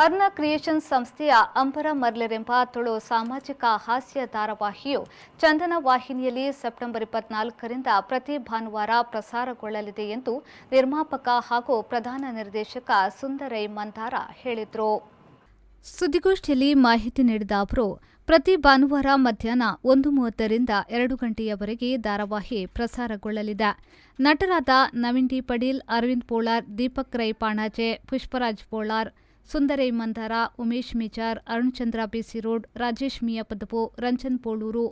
ಅರ್ನ creation ಸಂಸ್ಥೆಯ ಅಂಬರ ಮರ್ಲೆರೆಂಬ ತುಳು ಸಾಮಾಜಿಕ ಹಾಸ್ಯ ಧಾರಾವಾಹಿಯು ಚಂದನ ವಾಹಿನಿಯಲ್ಲಿ ಸೆಪ್ಟೆಂಬರ್ 24ರಿಂದ ಪ್ರತಿ ಭಾನುವಾರ ಪ್ರಸಾರಗೊಳ್ಳಲಿದೆ ಎಂದು ನಿರ್ಮಾಪಕ ಹಾಗೂ ಪ್ರಧಾನ ನಿರ್ದೇಶಕ ಸುಂದರೈ ಮಂದಾರ ಹೇಳಿದರು. ಸುದ್ದಿಗೋಷ್ಠಿಯಲ್ಲಿ ಮಾಹಿತಿ ನೀಡಿದ ಅವರು, ಪ್ರತಿ ಭಾನುವಾರ ಮಧ್ಯಾಹ್ನ 1:30ರಿಂದ 2 ಗಂಟೆಯವರೆಗೆ ಧಾರಾವಾಹಿ ಪ್ರಸಾರಗೊಳ್ಳಲಿದೆ. ನಟರಾದ ನವೀನ್ ಡಿ ಪಡೀಲ್, ಅರವಿಂದ್ ಬೋಳಾರ್, ದೀಪಕ್ ರೈ ಪಾಣಾಜೆ, ಪುಷ್ಪರಾಜ್ ಬೋಳಾರ್, ಸುಂದರೈ ಮಂದಾರ, ಉಮೇಶ್ ಮಿಜಾರ್, ಅರುಣ್ಚಂದ್ರ ಬಿಸಿ ರೋಡ್, ರಾಜೇಶ್ ಮಿಯಪದವು, ರಂಜನ್ ಬೋಳೂರು,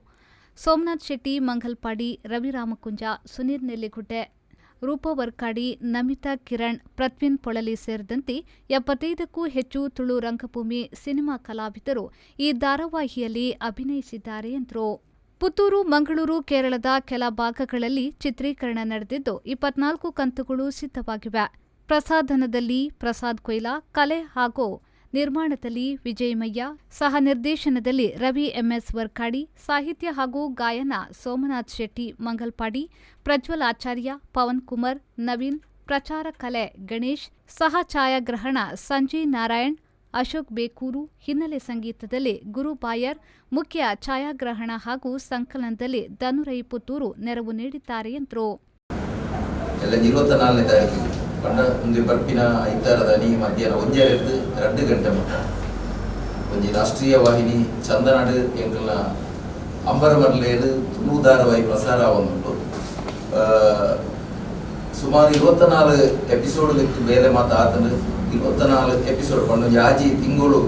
ಸೋಮನಾಥ್ ಶೆಟ್ಟಿ ಮಂಗಲ್ಪಾಡಿ, ರವಿ ರಾಮಕುಂಜ, ಸುನೀರ್ ನೆಲ್ಲಿಗುಡ್ಡೆ, ರೂಪ ವರ್ಕಾಡಿ, ನಮಿತಾ ಕಿರಣ್, ಪ್ರತ್ವಿನ್ ಪೊಳಲಿ ಸೇರಿದಂತೆ 75ಕ್ಕೂ ಹೆಚ್ಚು ತುಳು ರಂಗಭೂಮಿ, ಸಿನಿಮಾ ಕಲಾವಿದರು ಈ ಧಾರಾವಾಹಿಯಲ್ಲಿ ಅಭಿನಯಿಸಿದ್ದಾರೆ ಎಂದರು. ಪುತ್ತೂರು, ಮಂಗಳೂರು, ಕೇರಳದ ಕೆಲ ಭಾಗಗಳಲ್ಲಿ ಚಿತ್ರೀಕರಣ ನಡೆದಿದ್ದು, 24 ಕಂತುಗಳು ಸಿದ್ಧವಾಗಿವೆ. ಪ್ರಸಾಧನದಲ್ಲಿ ಪ್ರಸಾದ್ ಕೊಯ್ಲಾ, ಕಲೆ ಹಾಗೂ ನಿರ್ಮಾಣದಲ್ಲಿ ವಿಜಯಮಯ್ಯ, ಸಹ ನಿರ್ದೇಶನದಲ್ಲಿ ರವಿ ಎಂಎಸ್ ವರ್ಕಾಡಿ, ಸಾಹಿತ್ಯ ಹಾಗೂ ಗಾಯನ ಸೋಮನಾಥ್ ಶೆಟ್ಟಿ ಮಂಗಲ್ಪಾಡಿ, ಪ್ರಜ್ವಲ್ ಆಚಾರ್ಯ, ಪವನ್ ಕುಮಾರ್, ನವೀನ್, ಪ್ರಚಾರ ಕಲೆ ಗಣೇಶ್, ಸಹ ಛಾಯಾಗ್ರಹಣ ಸಂಜಯ್ ನಾರಾಯಣ್, ಅಶೋಕ್ ಬೇಕೂರು, ಹಿನ್ನೆಲೆ ಸಂಗೀತದಲ್ಲಿ ಗುರು ಬಾಯರ್, ಮುಖ್ಯ ಛಾಯಾಗ್ರಹಣ ಹಾಗೂ ಸಂಕಲನದಲ್ಲಿ ಧನುರೈ ಪುತ್ತೂರು ನೆರವು ನೀಡಿದ್ದಾರೆ ಎಂದರು. ಎಲ್ಲ 24ನೇ ತಾರೀಕು ಪಂಡ ಒಂದು ಬರ್ಪಿನ ಐತಾರದಾನಿ ಮಧ್ಯಾಹ್ನ 1:30ರ್ದು 2 ಗಂಟೆ ಮುಟ್ಟ ಒಂಜಿ ರಾಷ್ಟ್ರೀಯ ವಾಹಿನಿ ಚಂದನಾಡು ಎಂಕಲ್ನ ಅಂಬರ ಮರ್ಲೇರು ತುಳು ಧಾರಾವಾಹಿ ಪ್ರಸಾರ ಆವೊಂದುಂಡು. ಸುಮಾರು 24 ಎಪಿಸೋಡ್ ಬೇಲೆ ಮಾತ ಆತಂಡು. 24 ಎಪಿಸೋಡ್ ಪಂಡ ಒಂಜಿ 6 ತಿಂಗಳು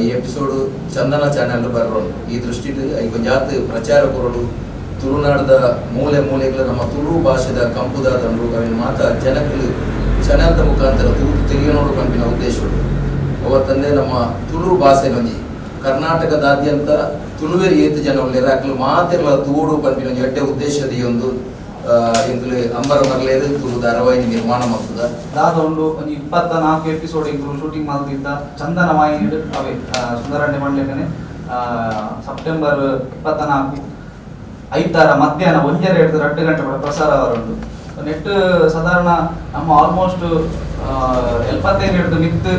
ಈ ಎಪಿಸೋಡ್ ಚಂದನ ಚಾನೆಲ್ ಬರ್ರೋಡು. ಈ ದೃಷ್ಟಿಡ್ ಐಕ್ ಒಂಜಾತ್ ಪ್ರಚಾರ ಕೊರಡು. ತುಳುನಾಡದ ಮೂಲೆ ಮೂಲೆಗಳ ನಮ್ಮ ತುಳು ಭಾಷೆದ ಕಂಪುದಾದಂಡು ಅವಿನ ಮಾತ ಜನಕ್ಕಲು ಚಾನೆಲ್ದ ಮುಖಾಂತರ ತುಳು ತಿಳಿಯನೋಡು ಪನ್ಪಿನ ಉದ್ದೇಶ. ಅವತ್ತಂದೆ ನಮ್ಮ ತುಳು ಭಾಷೆ ಒಂಜಿ ಕರ್ನಾಟಕದಾದ್ಯಂತ ತುಳುವೆರ್ ಏತ್ ಜನ ಉಲ್ಲೆರ್, ಅಕ್ಲು ಮಾತೆರ್ಲ ತೂಡು ಪನ್ಪಿನ ಒಂಜಿ ಎಡ್ಡೆ ಉದ್ದೇಶದ ಈ ಒಂದು ಎಂಕುಲು ಅಂಬರ ಮರ್ಲೇರು ತುಳು ಧಾರಾವಾಹಿ ನಿರ್ಮಾಣ ಮಲ್ತದ. ದಾದ ಉಂಡು, ಒಂಜಿ 24 ಎಪಿಸೋಡ್ ಎಂಕುಲು ಶೂಟಿಂಗ್ ಮಲ್ತಿದ್ದ ಚಂದನ ವಾಹಿನಿಡ್. ಅವೇ ಸುಂದರಣ್ಣೆ ಪಂಡ್ಲೆಕನೆ ಸೆಪ್ಟೆಂಬರ್ 24 ಐತಾರ ಮಧ್ಯಾಹ್ನ 1:30 ಹಿಡಿದು 2 ಗಂಟೆ ಕೂಡ ಪ್ರಸಾರ ಉಂಟು. ನೆಟ್ ಸಾಧಾರಣ ನಮ್ಮ ಆಲ್ಮೋಸ್ಟ್ 75 ಹಿಡಿದು ಮಿತ್ತು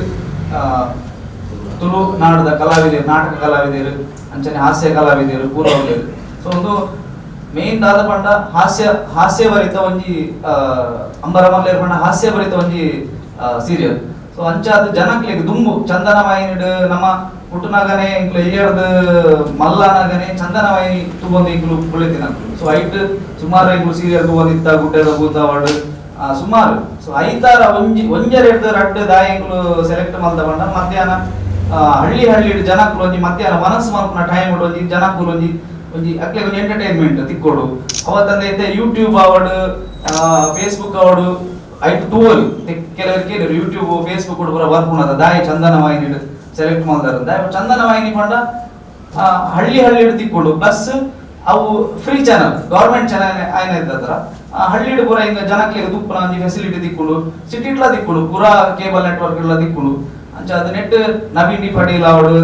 ತುಳು ನಾಡದ ಕಲಾವಿದರು, ನಾಟಕ ಕಲಾವಿದರು, ಅಂಚನೆ ಹಾಸ್ಯ ಕಲಾವಿದರು ಪೂರ ಉಲ್ಲೆರ್. ಸೊ ಒಂದು ಮೇನ್ ದಾದ ಪಂಡ ಹಾಸ್ಯ ಹಾಸ್ಯ ಭರಿತ ಒಂಜಿ, ಅಂಬರ ಮಲ್ಲೇರ್ ಪಂಡ ಹಾಸ್ಯ ಭರಿತ ಒಂಜಿ ಸೀರಿಯಲ್. ಸೊ ಅಂಚಾದ ಜನಕ್ಲೆಗ್ ದುಂಬು ಚಂದನ ವಾಹಿನಿಡ್ ನಮ್ಮ ಪುಟ್ಟನಗನೆ ಇಂಕ್ಲು ಎಲ್ಲಿಯರ್ದು ಮಲ್ಲನಗನೆ ಚಂದನ ವಾಹಿನಿ ತೂವೊಂದು ಇಂಕ್ಲು ಬುಳೆತಿನಕ್ಲು. ಸೊ ಐಟ್ ಸುಮಾರು ಇಂಕ್ಲು ಸೀರಿಯಲ್ ತೂವೊಂದಿತ್ತ, ಗುಡ್ಡೆದ ಭೂತವಾಡು ಸುಮಾರು. ಸೊ ಐತಾರ ಒಂಜಿ 1:30 ಹಿಡ್ದು 2 ದಾಯ ಇಂಕ್ಲು ಸೆಲೆಕ್ಟ್ ಮಲ್ದ ಪಂಡ ಮಧ್ಯಾಹ್ನ ಹಳ್ಳಿ ಹಳ್ಳಿ ಜನಕ್ಕುಲು ಒಂಜಿ ಮಧ್ಯಾಹ್ನ ಮನಸ್ಸು ಮಲ್ಪುನ ಟೈಮ್ ಒಂಜಿ ಜನಕ್ಕುಲು ಒಂಜಿ ಒಂಜಿ ಅಕ್ಲೆಗ್ ಒಂಜಿ ಎಂಟರ್ಟೈನ್ಮೆಂಟ್ ತಿಕ್ಕೊಡು. ಅವತ್ತಂದೆ ಇತ್ತೆ ಯೂಟ್ಯೂಬ್ ಆವಡ್, ಫೇಸ್ಬುಕ್ ಆವಡ್, ಐಟ್ ತೂವೊಲಿ. ಕೆಲವರು ಕೇಳಿರು, ಯೂಟ್ಯೂಬ್ ಫೇಸ್ಬುಕ್ ಪೂರ ಬರ್ಪುಣದ, ದಾಯಿ ಚಂದನ ವಾಹಿನಿ ಸೆಲೆಕ್ಟ್ ಮಲ್ದಾರ? ದಾಯಿ ಚಂದನ ವಾಹಿನಿ ಪಂಡ ಹಳ್ಳಿ ಹಳ್ಳಿ ತಿಕ್ಕೊಡು. ಪ್ಲಸ್ ಅವು ಫ್ರೀ ಚಾನಲ್, ಗವರ್ಮೆಂಟ್ ಚಾನಲ್ ಆಯ್ನ ಇದ್ದತ್ರ ಹಳ್ಳಿಡ್ ಪೂರ ಹಿಂಗ ಜನಕ್ಲೆಗ್ ತುಪ್ಪುನ ಒಂಜಿ ಫೆಸಿಲಿಟಿ ತಿಕ್ಕುಂಡು, ಸಿಟಿಟ್ಲ ತಿಕ್ಕುಂಡು, ಪೂರಾ ಕೇಬಲ್ ನೆಟ್ವರ್ಕ್ ಎಲ್ಲ ತಿಕ್ಕುಂಡು. ಅಂಚ ಅದು ನೆಟ್ ನವೀನ್ ಡಿ ಪಟೇಲ್ ಅವಡು,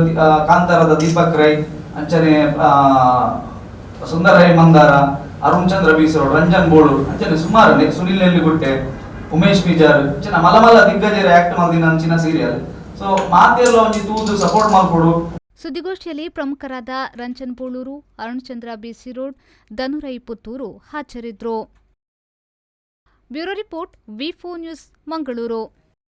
ಕಾಂತಾರದ ದೀಪಕ್ ರೈ, ಅಂಚನೆ ಸುಂದರ ರೈ ಮಂದಾರ, ಅರುಣ್ ಚಂದ್ರ ಬೀಸರೋಡ್, ರಂಜನ್ ಬೋಳೂರ್, ಅಂಚನೆ ಸುಮಾರು ಸುನಿಲ್ ನೆಲ್ಲಿಗುಟ್ಟೆ, ಉಮೇಶ್ ಮಿಜಾರ್, ಅಂಚನೆ ಮಲ್ಲ ಮಲ್ಲ ದಿಗ್ಗಜರ ಆಕ್ಟ್ ಮಲ್ದಿನ ಅಂಚಿನ ಸೀರಿಯಲ್. ಸೊ ಮಾತೆಲ್ಲ ಒಂಜಿ ತೂದು ಸಪೋರ್ಟ್ ಮಲ್ಪೊಡು. ಸುದ್ದಿಗೋಷ್ಠಿಯಲ್ಲಿ ಪ್ರಮುಖರಾದ ರಂಜನ್ ಬೋಳೂರು, ಅರುಣ್ಚಂದ್ರ ಬಿಸಿ ರೋಡ್, ಧನುರೈ ಪುತ್ತೂರು ಹಾಜರಿದ್ದರು. Bureau report, V news, Mangaluru.